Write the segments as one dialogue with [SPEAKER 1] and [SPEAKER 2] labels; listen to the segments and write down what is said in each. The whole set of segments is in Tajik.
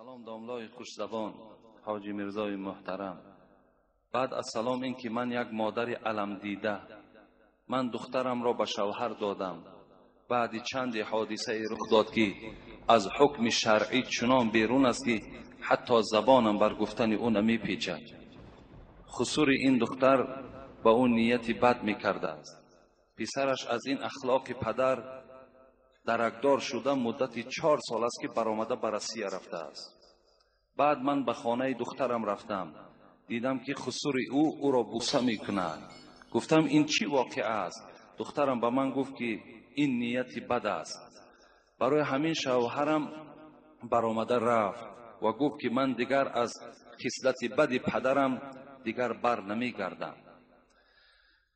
[SPEAKER 1] Салом домлои хушзабон Ҳоҷи Мирзои муҳтарам. Баъд аз салом ин ки ман як модари аламдида, ман духтарамро ба шавҳар додам. Баъди чанде ҳодисае рух дод, ки аз ҳукми шаръӣ чунон берун аст, ки ҳатто забонам бар гуфтани ӯ намепечад. Хусури ин духтар ба ӯ нияти бад мекардааст. Писараш аз ин ахлоқи падар даракдор шуда муддати 4 сол аст, ки баромада ба Россия рафтааст. Баъд ман ба хонаи духтарам рафтам. Дидам, ки хусури ӯ ӯро буса мекунад. Гуфтам, ин чӣ воқеа аст? Духтарам ба ман гуфт, ки ин нияти бад аст. Барои ҳамин шавҳарам баромада рафт ва гуфт, ки ман дигар аз хислати бади падарам дигар бар намегардам.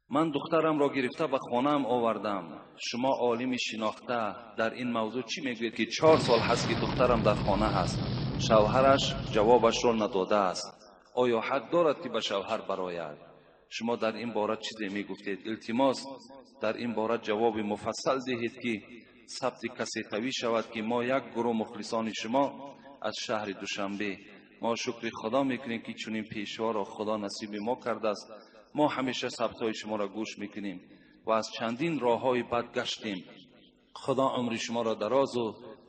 [SPEAKER 1] Ман духтарамро гирифта ба хонаам овардам. Шумо олими шинохта дар ин мавзӯъ чӣ мегӯед, ки 4 сол ҳаст, ки духтарам дар хона ҳаст, шавҳараш ҷавобашро надодааст. Оё ҳақ дорад, ки ба шавҳар барояд? Шумо дар ин бора чизе мегуфтед? Илтимос, дар ин бора ҷавоби муфассал диҳед, ки сабти касе қавӣ шавад, ки мо як гурӯҳ мухлисони шумо аз шаҳри Душанбе. Мо шукри Худо мекунем, ки чунин пешворо Худо насиби мо кардааст. Мо ҳамеша сабтҳои шуморо гӯш мекунем ва аз чандин роҳҳои бад гаштем. Худо умри шуморо дарозу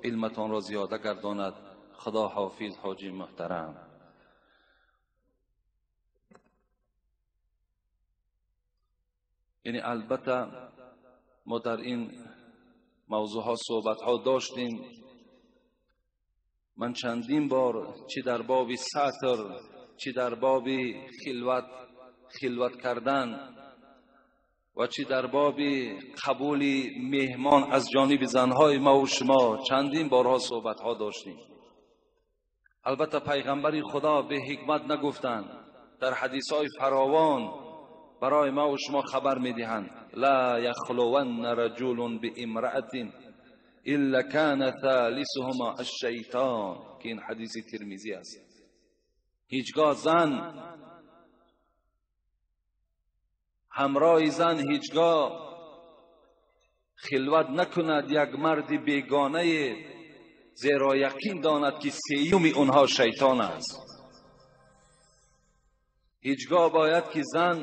[SPEAKER 1] илматонро зиёда гардонад. Худо ҳофиз ҳоҷи муҳтарам. Яъне албатта мо дар ин мавзӯъҳо суҳбатҳо доштем. Ман чандин бор чӣ дар боби сатр, чӣ дар боби хилват кардан ва чӣ дар боби қабули меҳмон аз ҷониби занҳои ма ва шумо чандин борҳо суҳбатҳо доштем. Албатта пайғамбари Худо бе ҳикмат нагуфтанд. Дар ҳадисҳои фаровон барои ма ва шумо хабар медиҳанд: ла яхлуванна раҷулун биимраатин илла кана thalисуҳума аш-шайтон, ки ин ҳадиси Тирмизӣ аст. Ҳеҷгоҳ зан ҳамроҳи зан ҳеҷгоҳ хилват накунад як марди бегонае, зеро яқин донад, ки сеюми онҳо шайтон аст. Ҳеҷгоҳ бояд ки зан,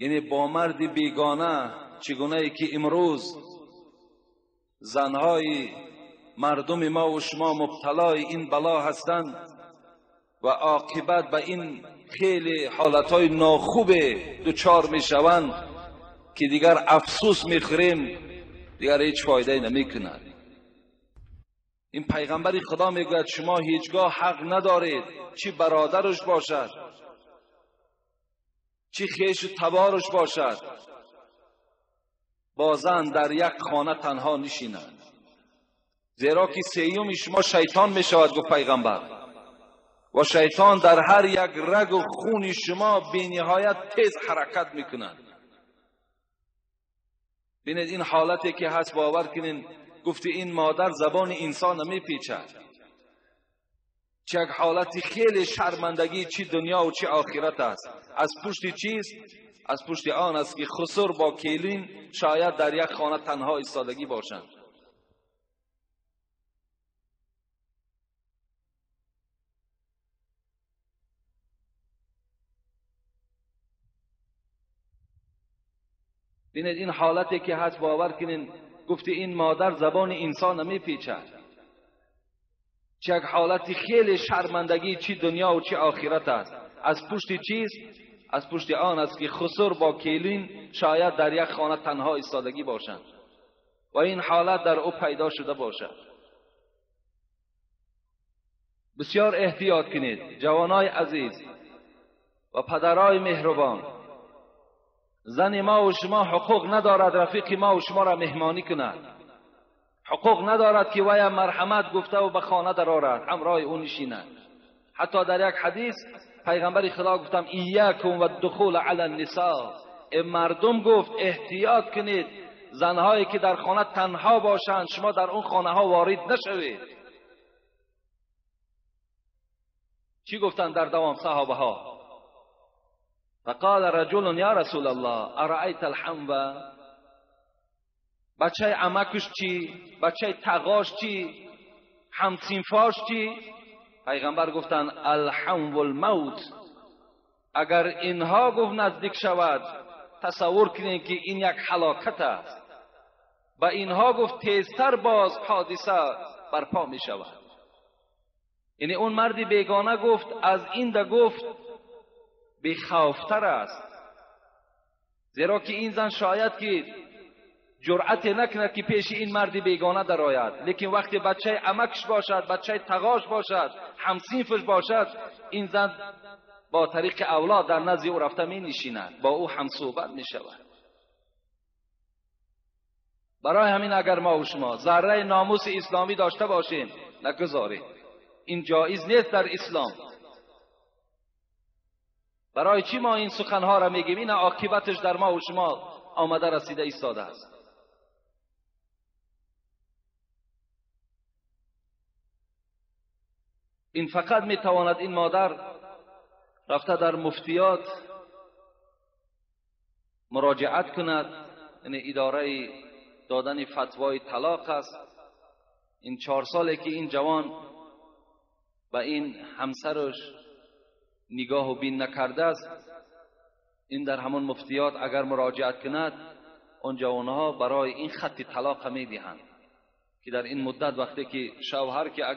[SPEAKER 1] яъне бо марди бегона, чигунае ки имрӯз занҳои мардуми мо ва шумо мубталои ин бало ҳастанд ва оқибат ба ин хеле ҳолатҳои нохубе дучор мешаванд, ки дигар афсӯс мехӯрем, дигар ҳеҷ фоидае намекунад. Ин пайғамбари Худо мегӯяд, шумо ҳеҷгоҳ ҳақ надоред, чӣ бародараш бошад, чӣ хешу табораш бошад, бо зан дар як хона танҳо нишинад, зеро ки сеюми шумо шайтон мешавад, гуфт пайғамбар. Ва шайтон дар ҳар як рагу хуни шумо бениҳоят тез ҳаракат мекунад. Бинед ин ҳолате ки ҳаст, бовар кунед, гуфти ин модар забони инсон намепечад. Чӣ як ҳолати хеле шармандагӣ, чӣ дунё ва чӣ охират аст. Аз пушти чист? Аз пушти он аст, ки хусур бо келин шояд дар як хона танҳо истодагӣ бошанд. Бинед ин ҳолате ки ҳаст, бовар кунед, гуфти ин модар забони инсон намепечад. Чӣ як ҳолати хеле шармандагӣ, чӣ дунё ва чӣ охират аст. Аз пушти чист? Аз пушти он аст, ки хусур бо келин шояд дар як хона танҳо истодагӣ бошанд ва ин ҳолат дар ӯ пайдо шуда бошад. Бисёр эҳтиёт кунед ҷавонои азиз ва падарои меҳрубон. Зани ма ва шумо ҳуқуқ надорад рафиқи ма ва шуморо меҳмонӣ кунад. ҳуқуқ надорад, ки вая марҳамат гуфтаву ба хона дарорад, ҳамроҳи ӯ нишинад. Ҳатто дар як ҳадис пайғамбари Худо гуфтам: иякум ваддухул ала ннисо. Э мардум, гуфт, эҳтиёт кунед, занҳое ки дар хона танҳо бошанд, шумо дар он хонаҳо ворид нашавед. Чӣ гуфтанд дар давом саҳобаҳо? فقال رجل یا رسول الله ارأیت الحمو؟ بچه عمکش چی؟ بچه تقاش چی؟ ҳамсинфош чӣ؟ پیغمبر گفتند الحم الموت. اگر اینها گفت نزدیک شود، تصور کنید که این یک هلاکت است. و اینها گفت تیزتر باز حادثه برپا می شود. یعنی اون مرد بیگانه گفت از این ده گفت بیخوفتر است، زیرا که این زن شاید که جرأت نکند که پیش این مرد بیگانه درآید، لیکن وقتی بچه عمکش باشد، بچه تغاش باشد، همصنفش باشد، این زن با طریق اولاد در نزد او رفته می نشیند، با او هم صحبت می شود. برای همین اگر ما و شما ذره ناموس اسلامی داشته باشیم، نگذاریم. این جایز نیست در اسلام. برای چی ما این سخنها را میگیم؟ این عاقبتش در ما و شما آمده رسیده ایستاده است. این فقط میتواند این مادر رفته در مفتیات مراجعت کند، یعنی اداره دادن فتوای طلاق است. این 4 ساله که این جوان و این همسرش نگاه و بین نکرده است، این در همان مفتیات اگر مراجعت کند، آن جوانها برای این خط طلاق میدهند که در این مدت وقتی که شوهر که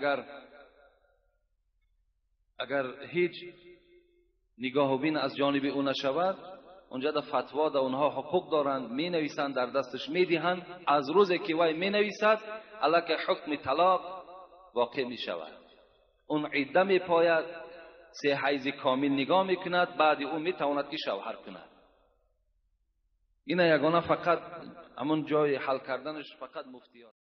[SPEAKER 1] اگر هیچ نگاه و بین از جانب او نشود، اونجا در فتوا در اونها حقوق دارند، می نویسند، در دستش می دهند. از روزی که وی می نویسد، علیه حکم طلاق واقع می شود. اون عده می پاید، 3 حیض کامل نگاه می کند، بعد او می تواند که شوهر کند. این یگانه فقط همون جای حل کردنش فقط مفتیات.